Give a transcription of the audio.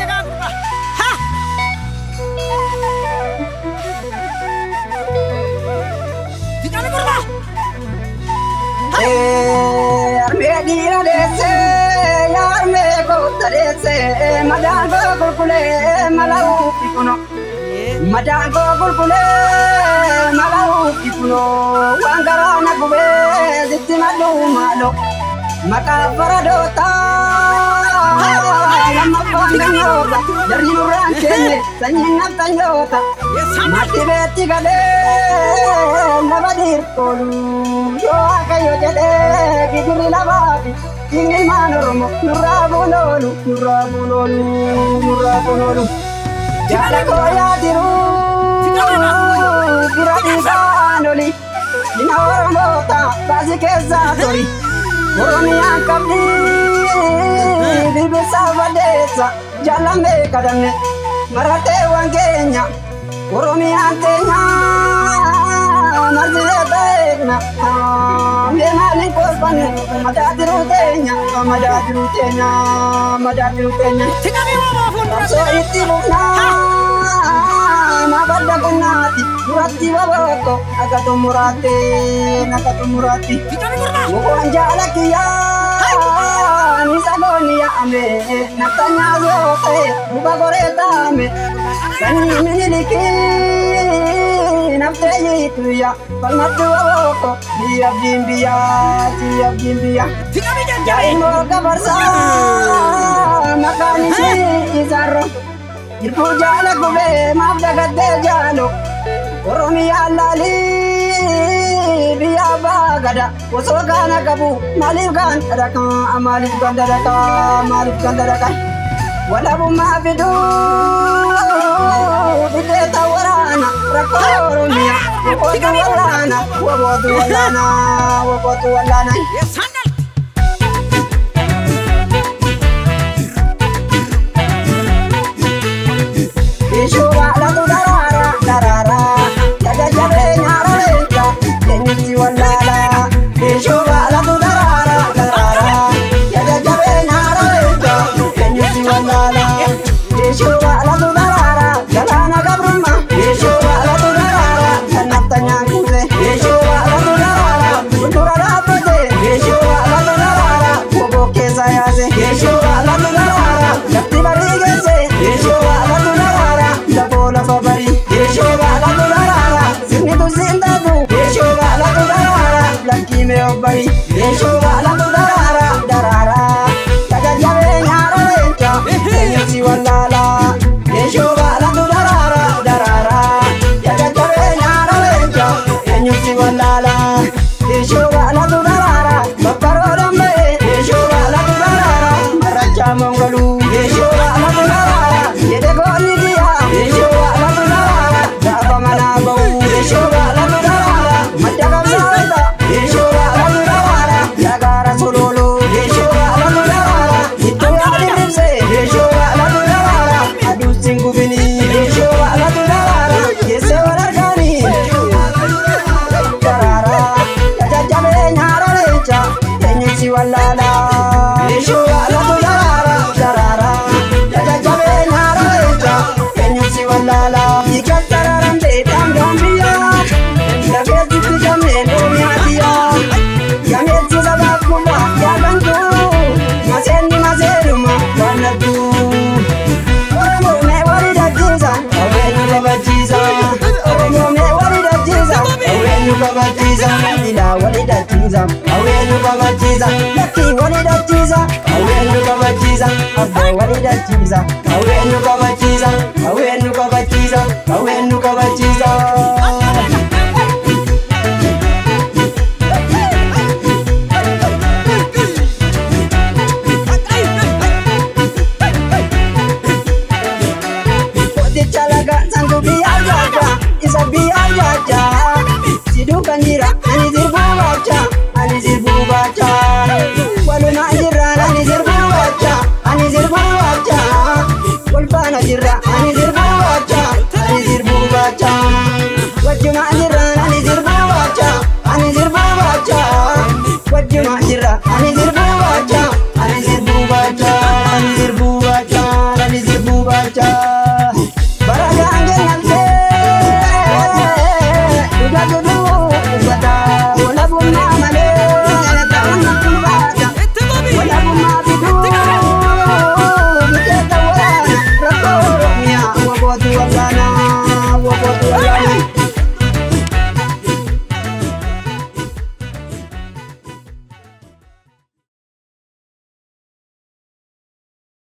jette gaa gurbaa. Ha! Diqami gurbaa. Armee dhiira deessee yaa armee goota deessee madaan koo qulqullee mala uffii kuno. Madaan koo qulqullee mala uffii kuno waan garaa na gubee sitti maduu maalo. Maqaa faradootaa lammaffaan ganyoota jarri nurraan keenye sanyiin naftanyoota. Matti beetti galee lafa dhiirtoolu yoo Waaqayyo jedhee gijirri lafaafi dhiigni ilmaan Oromoo nurraa buunoolu nurraa buunoolu nurraa buunoolu. Jaala koo yaa jiruu bira dhiigaan oli dhina Oromoota baasii keessaa tori. Oromiyaan qabdi birbirsa badeessa jaalamee kadhanne maratee waan keenya Oromiyaan teenya marsisee ta'eegna mee maaliin kolfanne madaa jiruu teenya madaa jiruu teenya madaa jiruu teenya. Tiqamii waabaa fuuldura. Qabsoo itti fufnaa mabadda qonnaati duratti babooko akka xumuraatti akka xumuraatti. Tiqamii gurbaa. Mukoon jaala kiyyaa ni sagooni yaa'ame naftanyaa yoo ta'e muka goree taa'ame sanyii minilikii naftee yiituya falmattu babooko biyya abdiin biyya biyya abdiin biyya. Tiqamii jajjabee. Jaa'imoo gabarsaa maqaan ishii isaarra jirtuu jaala gubee maaf dagattee jaalo Oromiyaan laalii biyya abbaa gada osoo kaana qabu maaliif kaan dhadhakaa maaliif kaan dhadhakaa maaliif kaan dhadhakaa walabummaa fiduu fiddeeta waraana rakkoo Oromiyaa wabootu wallaana wabootu wallaana wabootu wallaana. Eessaan dhalti? Ishuma latu daraara daraara yaada jabeenya leenca eenyutti wallaala. Ishuma latu daraara daraara yaada jabeenya leenca eenyutti wallaala. Ishuma latu daraara galaana gabrummaa. Ishuma latu daraara kan naftanyaa kuuse. Ishuma latu daraara fuuldura dhaabbate. Ishuma latu daraara obbo keessa yaase. Ishuma latu daraara lafti barii geesse. Ishuma latu daraara lafoo lafa barii. Ishuma latu daraara sirni tusiin taatu. Ishuma latu daraara lakkii mee obbarii. Ishuma latu daraara daraara yaada jabeenya leenca eenyutti wallaala. Ishuma latu daraara daraara yaada jabeenya leenca eenyutti wallaala. Ishuma latu daraara babbaroo dambee. Ishuma latu daraara marrachaa mongoluu. Ishuma latu daraara jedhe goonni biyya. Ishuma latu daraara gaafa manaa ba'u. Ishuma latu daraara madda qabsaa'ota. Ishuma latu daraara yagaara sololoo. Ishuma latu daraara ittoo yaadi dhibse. Ishuma latu daraara aduusin gubini. Ishuma latu daraara geesse wal argaanii. Daraara jajjabeenya leenca eenyutti wallaala. Ishuma latu daraara daraara jajjabeenya leenca eenyutti wallaala. Hiikas daraaraan beekam gaambiyaa lafeessitti jamee Oromiyaa biyyaa. Gameessi sabaaf gubaa yaabantu maseenni maseenuma waannattu. Oromoo mee walii dachisa hawweenyu kabachiisa. Oromoo mee walii dachisa hawweenyu kabachiisa. Ilaa walii dachisa hawweenyu kabachiisa. Lakkii walii dachisa hawweenyu kabachiisa. Abbaa walii dachisa hawweenyu kabachiisa. Hawweenyu kabachiisa hawweenyu kabachiisa. Kooticha laga sangu biyya jaaja isa biyya jaaja. Siduu kan jira ani sirbuu baacha ani sirbuu baacha. Walumaa jirraan ani sirbuu baacha ani sirbuu baacha. Wal faana jirra ani sirbuu baacha ani sirbuu baacha. Wajjumaa jirraan ani sirbuu baacha ani sirbuu baacha. Wajjumaa